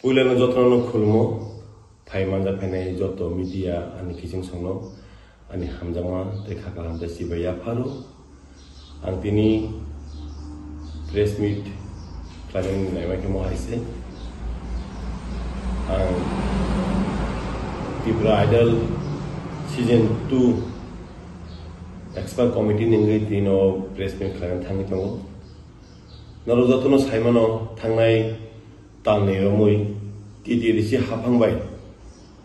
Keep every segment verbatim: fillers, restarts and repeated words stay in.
Puilano jotono khulmo, phai manja phainai joto media ani kiching songno ani hamjakma tei kha kaham tei chibai yapharo. Ang tini press meet khlaimani naima khe mo hai se. Ang Tipra Idol season two expert committee ni wngwi tino press meet khlaina thangwi tongo. Norok jotono saimano thangnai Talni romwi T T A D C haphang bai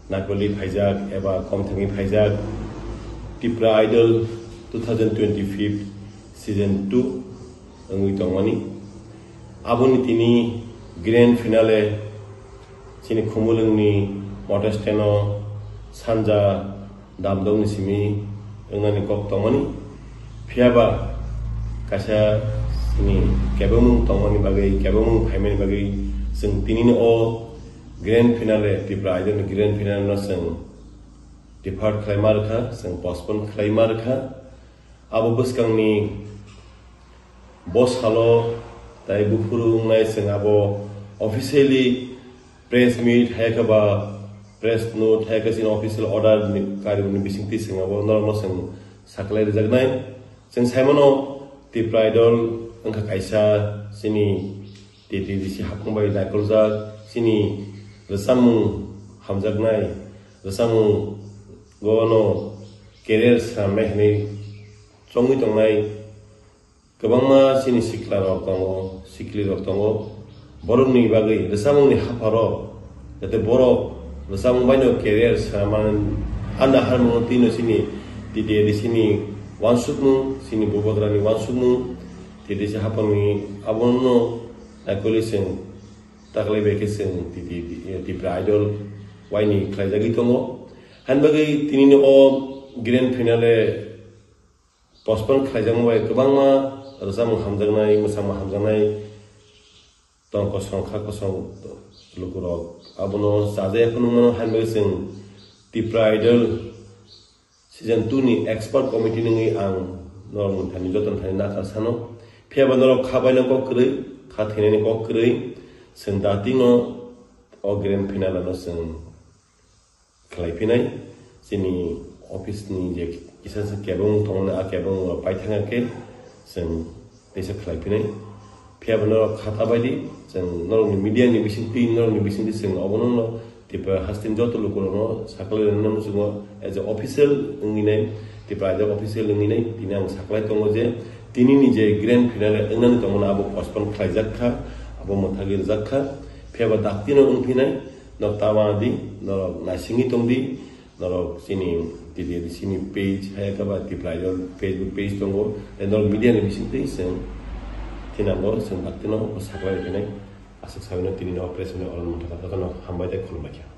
naikoli phaijak eba komthangwi phaijak Tipra Idol two thousand twenty-five season two wngwi tongmani. Aboni tini grand finale chini Khumulwngni Motor Stand-o sanja damdokni simi wngnani kok tongmani. Phiya ba kaisa chini kebengmung tongmani bagwi, kebengmung phaimani bagwi chwng tinini o grand finale, Tipra Idol ni grand finale no chwng defer khlai ma rwkha, chwng postpone khlai ma rwkha. Abo bwskangni bo salo tai buphuru wngnai chwng abo officially press meet hai khe ba press note hai khe chini official order ni kariyokni bisingtwi chwng abo norokno chwng saklai rwjaknai. Chwng saimano Tipra Idol wngkha kaisa chini T T A D C haphang bai naikoljak chini rwchapmung hamjaknai, rwchapmung gono career swnamnai hinwi chongwi tongnai. Kwbangma chini sikla rok tongo, sikli rok tongo. Borokni bagwi rwchapmungni hapharo, jate borok rwchapmung baino career swnamani anda harmungo tino chini T T A D C ni uansukmung, chini bubagrani uansukmung, T T A D C haphangni abono naikoli chwng taklai bai khe chwng T T A D C, Tipra Idol waini khlaijagwi tongo. Hain bagwi tinini o grand finale postpone khlaijakma bai kwbangma rwchapmung hamjaknai, mwsamung hamjaknai tong kosong kha kosong lukurok abono chajaya phano mano, hain bagwi chwng Tipra Idol season two ni expert committee nungwi ang norok thani joto thani nakar sano. Phiya ba norok kha baino kok kwrwi, kha thinani kok kwrwi, chwng datingno o grand finale no chwng khlai phinai. Chini office ni je kisa se kebeng tongmani, a kebeng rok pai thangya khe chwng teisa khlai phinai. Phiya bo norok khata bai di, chwng norokni media ni bisingtwi, norokni bisingtwi chwng obono no Tipra hasteni joto lukurokno saklai rwna muchungo as a official wngwi nai, Tipra as a official wngwi nai, tini ang saklai tongo je tini ni je grand finale wngnani tongmani abo postpone khlaijak kha, abo mwthagwi rwjak kha. Phiya ba daktino wng phinai, nok ta wana di, norok naisingwi tong di, norok chini T T A D C ni page, hai khe ba Tipra Idol Facebook page tongo, tei norok media ni bisingtwi chwng thinango, chwng daktino saklai rwphinai. Aswk sabino tini no press meet ni oron mantha jotono hambai tei khulumbai kha.